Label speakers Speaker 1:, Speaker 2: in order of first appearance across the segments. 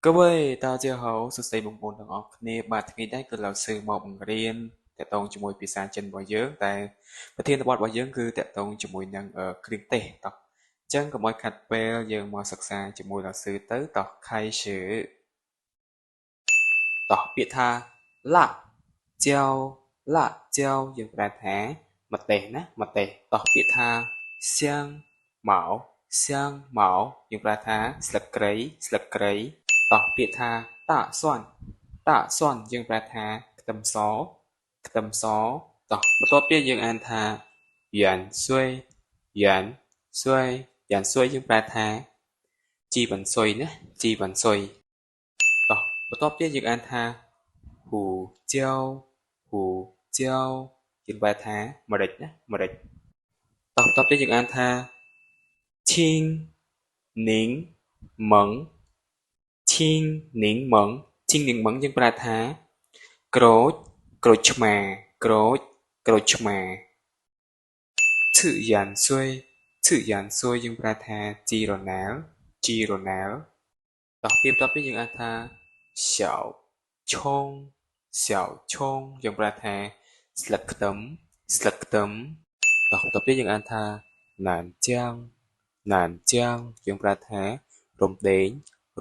Speaker 1: 各位大家好 សួស្តីបងប្អូនទាំងអស់គ្នាបាទថ្ងៃនេះគឺ老师មកបង្រៀនតាក់ទងជាមួយភាសាចិនរបស់យើងតែប្រធានបទរបស់យើងគឺតាក់ទងជាមួយនឹងគ្រឿងទេសតោះអញ្ចឹងកុំឲ្យខាត់ពេលយើងមកសិក្សាជាមួយ老师ទៅតោះ开始តោះពាក្យថា辣椒辣椒យើងប្រែថាម្ទេសណាម្ទេសតោះពាក្យថា香茅香茅យើងប្រែថាស្លឹកគ្រៃស្លឹកគ្រៃតោះពាក្យថា大蒜大蒜យើងប្រែថាខ្ទឹមសខ្ទឹមសតោះបន្ទាប់ទៀតយើងអានថា芫荽芫荽芫荽យើងប្រែថាជីវ៉ាន់ស៊ុយណាជីវ៉ាន់ស៊ុយតោះបន្ទាប់ទៀតយើងអានថា胡椒胡椒យើងប្រែថាម្រេចណាម្រេចតោះបន្ទាប់ទៀតយើងអានថា青柠檬青柠檬青柠檬យើងប្រែថាក្រូចក្រូចឆ្មាក្រូចក្រូចឆ្មា次芫荽次芫荽យើងប្រែថាជីរណាលជីរណាលតោះពីបន្ទាប់នេះយើងអានថា小葱小葱យើងប្រែថាស្លឹកខ្ទឹមស្លឹកខ្ទឹមតោះបន្ទាប់នេះយើងអានថា南姜南姜យើងប្រែថារំដេង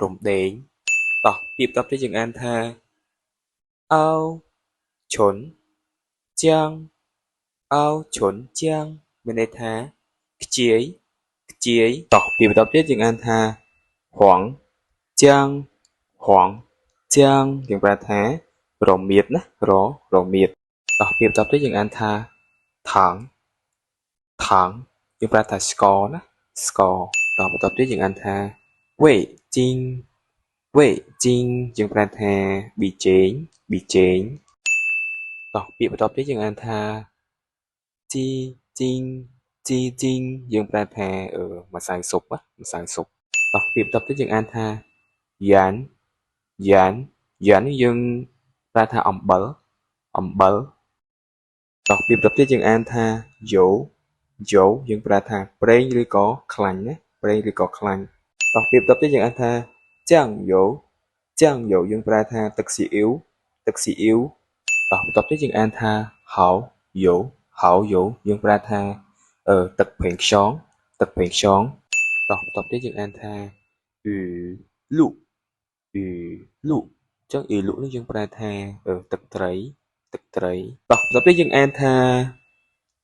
Speaker 1: រំដេងតោះពីបន្ទាប់នេះយើងអានថាអោឈុនជាងអោឈុនជាងមានន័យថាខ្ជាយខ្ជាយតោះពីបន្ទាប់ទៀតយើងអានថា黄姜黄姜យើងប្រែថារមៀតណាររមៀតតោះពីបន្ទាប់ទៀតយើងអានថា糖糖យើងប្រែថាស្ករណាស្ករតោះបន្ទាប់ទៀតយើងអានថា味精味精យើងប្រែថាប៊ីចេងប៊ីចេងតោះពាក្យបន្ទាប់ទៀតយើងអានថា鸡精鸡精យើងប្រែថាអឺម្សៅស៊ុបម្សៅស៊ុបតោះពាក្យបន្ទាប់ទៀតយើងអានថា鹽鹽鹽នេះយើងប្រែថាអំបិលអំបិលតោះពាក្យបន្ទាប់ទៀតយើងអានថា油油យើងប្រែថាប្រេងឬក៏ខ្លាញ់ណាប្រេងឬក៏ខ្លាញ់តោះពាក្យបន្ទាប់ទៀតយើងអានថា醬油醬油យើងប្រែថាទឹកស៊ីអ៊ីវទឹកស៊ីអ៊ីវតោះបន្ទាប់ទៀតយើងអានថា蠔油蠔油យើងប្រែថាអឺទឹកប្រេងខ្យងទឹកប្រេងខ្យងតោះបន្ទាប់ទៀតយើងអានថា魚露魚露ចឹង魚露នេះយើងប្រែថាទឹកត្រីទឹកត្រីតោះបន្ទាប់ទៀតយើងអានថា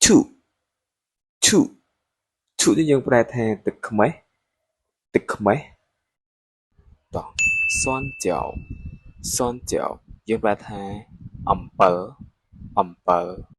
Speaker 1: ឈុឈុឈុនេះយើងប្រែថាទឹកខ្មេះទឹកខ្មេះតោះ酸椒酸椒យើងប្រែថាអំពិលអំពិល។